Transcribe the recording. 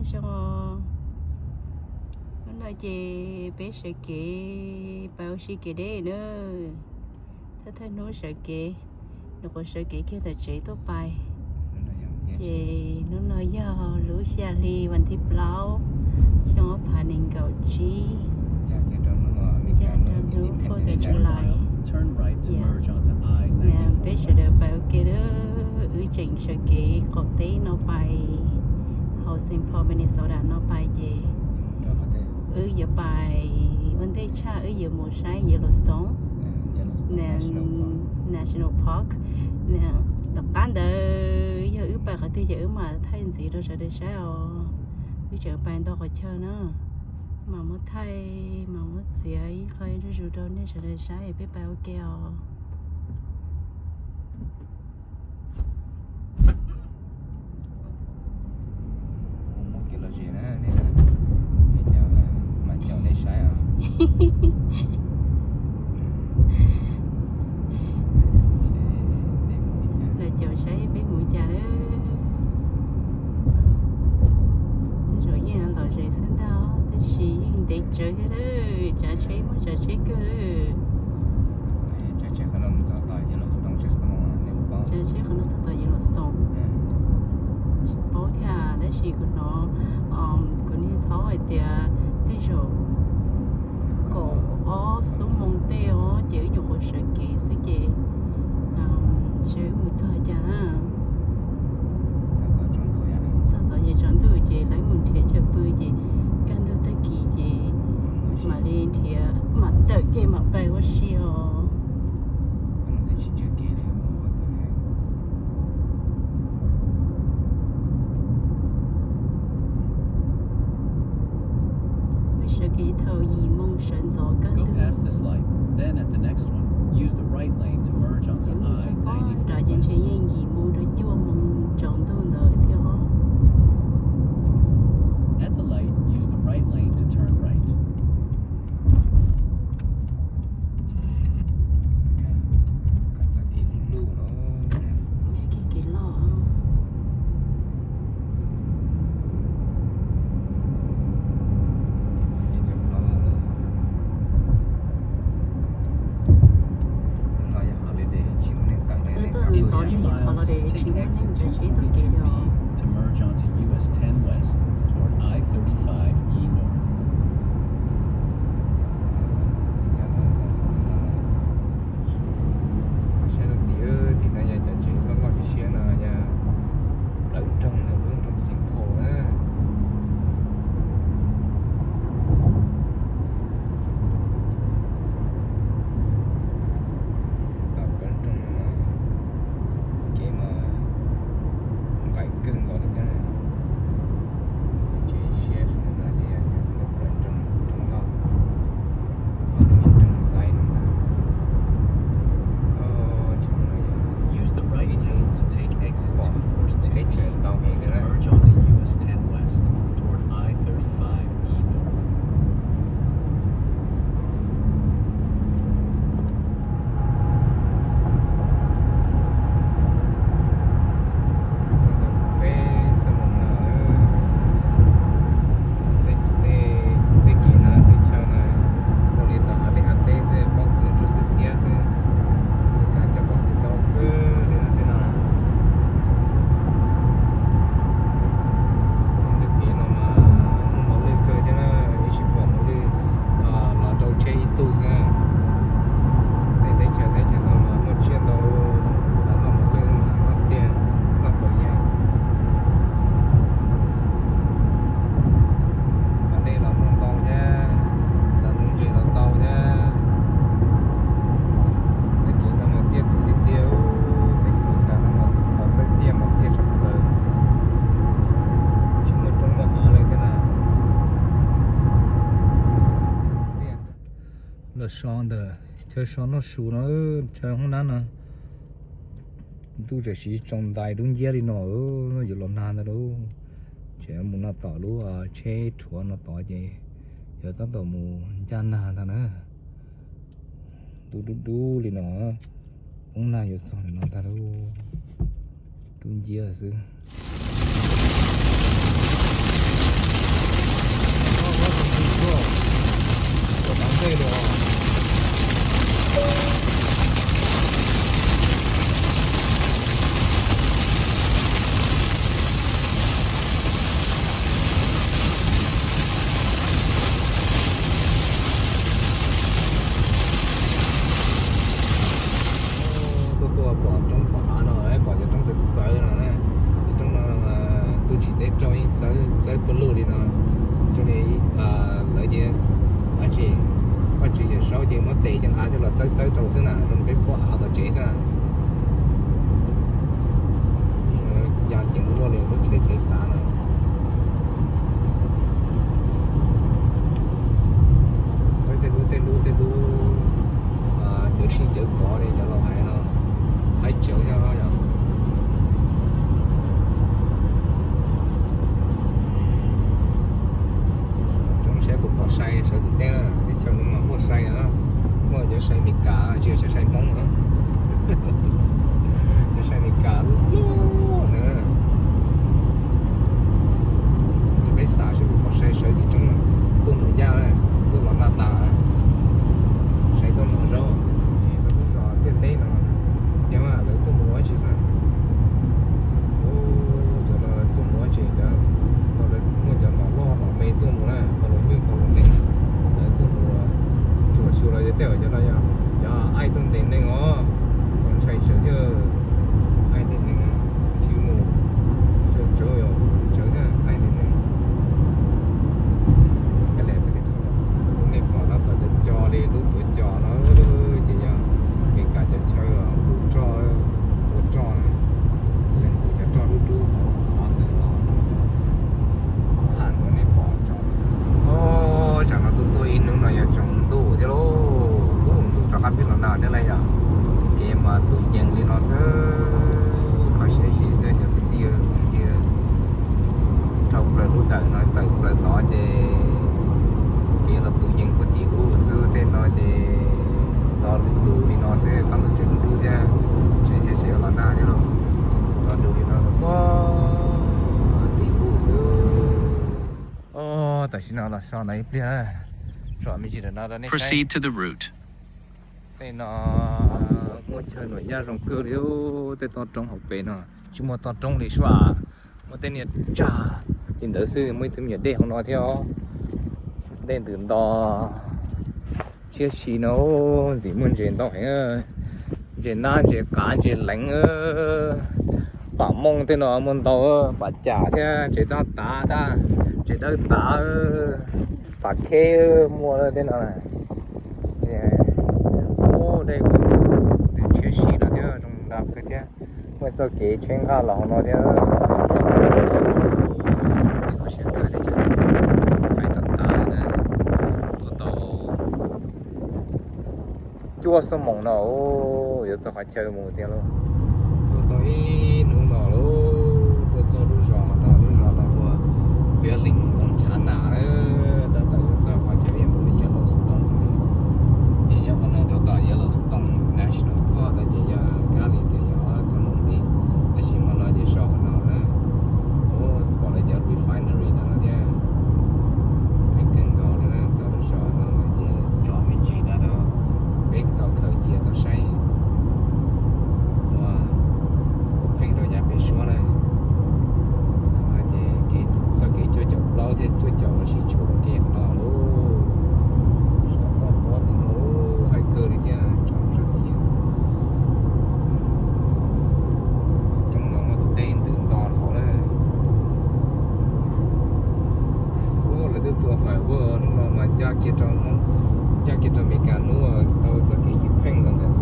Zoo, hnub no ces peb sawv kev pais ua si kev deb na. Thawj thawj hnub sawv kev, nyuam qhuav sawv kev kiag tom tsev tuaj pais. Ces hnub no yog lub xya hli vas thib plaub, xyoo ob phav nees nkaum tsib, ncaj rau hnub fourth of July. Peb sawv daws pais ua ke, wb tseem sawv kev qaum teb no pais hauv Saint Paul, Minnesota no pais ces wb yuav pais ua ntej tshaj wb yuav mus saib Yellowstone National Park. Tom qab ntawd yog wb pais qhov twg ces wb mam thaij ntxiv rau sawv daws saib os. Wb tseem pais ntau qhov chaw na, mam muab thaij mam muab txiav ib qho zuj zus rau nej sawv daws saib, peb pais ua ke os. Muab kev lom zem na, nej mam caum nej saib os. Los caum saib peb mus cas lawm. Tej zaum yeej lom zem xwb ntag, tab sis yeej ntev tsawv thiab lawm, tsav tsheb muaj tsav tsheb kawg lawm. Tsav tsheb qhov no txog tom Yellowstone, tsis paub thiab, tab sis kuv hnov kuv niag thaub hais tias tej zaum kaum ob xuab moos tej os, ces wb nyuam qhuav sawv kev xwb ces seb wb mus txog cas na. Txog tod ces tsaus ntuj ces lawv mus nrhiav chaw pw ces kaj ntug tag kis ces mam li nrhiav, mam tawm kev mam pais ua si os. Wb sawv kev thaum yim moo sawv ntxov kaj ntug. Ces mus txog pob nrad ces ntshe yeej yim moo rau cuaj moo tsaus ntuj ntawd thiab os. Kev loj. Tuaj ntxov thiab yog qhov los de tsis muaj neeg tsav tsheb tuaj kev li os. Saib rau tim, tim no yog cov tsev loj loj siab siab no yog plawv nroog ntawm lub nroog Saint Paul na. Tom plawv nroog no mas kev mas nqaim kawg nkaus li thiab. Tsev siab no ces yog plawv nroog, nroog loj, nroog Xais no ntag. Teb chaws ntau heev li na. Peb xab moos no, tej kev no tej chaw no ua li tom hav liaj hav teb xwb, pob kws rau xwb xiab xwb, kav cov pob kws tau kawg li no tej no. Ntu kev no mas muaj mos lwj kawg thiab na, ib sij pom mos lwj los rau tsheb ib tug xwb. Tej teb chaws teb chaws no mas muaj tsiaj ntau, xav noj mos lwj mas noj tiag, noj tau yeej. Pas dej los muaj ntau thiab, xav nuv ntses los tau thiab. Tej kev no mas tiaj tus tiag tiag, peb cov Meskas no mas qhov txawj tiaj mas tiaj tshaj plaws, tsis muaj roob muaj hav li thiab na. Los so ntawm chaw so noj su no, chaw hoob nab no, ntuj txawm siv tsaus ntais dub nciab li no, yuav los nag ntag lauj. Ces mus no tom lub tsheb rhuav no tod ces yuav tab tom mus ncaj nag ntag na. Ntuj dub dub li no, poob nag yuav txog ntawm no ntag lauj. Dub nciab xwb. Tsis teb rau yeej txawb txawb puag lug li no. Zoo li lawv ces Vajtswv, Vajtswv Yawm Saub ces muab tes cov nqa coj los txawb txawb rau xwb na, zoo li peb phuab hav tom tsev xwb na. Ya ceev luaj li lub tsev tsev xav no. Tej lub tej lub tej lub cawv sij cawv pov li cov laus hais no, haib cawv thiab yom. Rau saib puas pom sai sawv tim teb na, teb chaws no mas muaj sai na, muaj cov sai Amelikas tsis yog cov sai Hmoob na. Cov sai Amelikas loj loj ntawd. Ces peb xav seb puas pom sai sawv tim roob, tuaj mus yaj, tuaj los naj tas, sai tuaj mus zaub, ces lawv tuaj mus tiaj teb no, yog mas lawv tuaj mus ua tsi xwb. Cov no lawv tuaj mus ua tsi, cov no lawv muaj cov nom loj nom me tuaj mus na, cov laus nyuj cov laus ntev, lawv tuaj mus ua, tsuas xyuas los yog tej zaum cov no yog cov aim tuaj ntes neeg os, txaus ntshai tsawv thiab, aim ntes neeg, tsis mus, tsawv tsawv thiab aim ntes neeg. Kav liam peb tib tug, nej pom tab tom cov co li lub tuav cos no ces yog Amelikas cov chaw nqus roj, tua roj, lawv nqus cov roj dub dub hauv ntawm no, tham rau nej pom tso. Tsam no tuaj tuaj ib hnub no yuav tsaus ntuj thiab lauj, ntuj rov qab pib los nag thiab lauj yom. Kev mas tus yees li no xwb, kho siab zim xwb cov kwv tij, rau plaws lub dawm no tawm plaws tod ces kev los tus yees puag tim ub xwb, tej no ces nto lwm lus li no xwb, qab ntuj tseem dub dub thiab, tseem tseem los nag thiab lauj. Nto lwm li no puag tim ub xwb. Tam sim no los so no ib pliag na, tsom me ntsis ntawm no rau nej saib. Tej no muaj chaw nuam yaj zoo kawg li, tej toj roob hauv pes no tsis muaj toj roob li sua, muaj tej niag tsag li ntawd xwb, muaj ib tug me nyuam dej hauv no thiab, dej ntws nto siab si no, ntim muaj ntses ntau heev, ntses nab ntses qav ntses leev, pam mooj tej no muaj ntau, pam cas thiab ntses dawb tav, ntses dawb tav, pam kheb muaj tej no. Dej ntws siab si no thiab zoo nraug kawg thiab, muaj txoj kev tsheb nqaj los hauv no thiab. Txoj kev siab kawg thiab, hais tau tas, tuaj tau cuaj xuab moos no yuav txog qhov chaw mus tiag lauj. Tuaj tau ib hnub no lauj, tuaj txog lub zos no, lub zos no hu ua Billings, Montana, tab tom yuav txog qhov chaw mus Yellowstone. Ces yog qhov no rau tom Yellowstone National Park ntawd ces yog kab li tias yog ob xuab moos ntxiv, tab sis hmo no ces so qhov no na. Pom lawv cov refinery no no thiab, peb kawg nkaus li na, txog lub zos no no ces tsom me ntsis dab rau peb tau khaws cia tau saib. Ua, ua pheej rau yav pem suab na. No ces kev, txoj kev cuaj caum plaub thiab cuaj caum los sib tshuam kev qhov no lauj. Sab toj pob tim no haib kawg li thiab, tsom sab tid. Roob no muaj tus dej ntws nto hauv na. Ub, lawv twb tua fawm ua hnub no mas ncaj kiag rau, ncaj kiag rau Amelikas hnub tau txoj kev ywj pheej los ntawm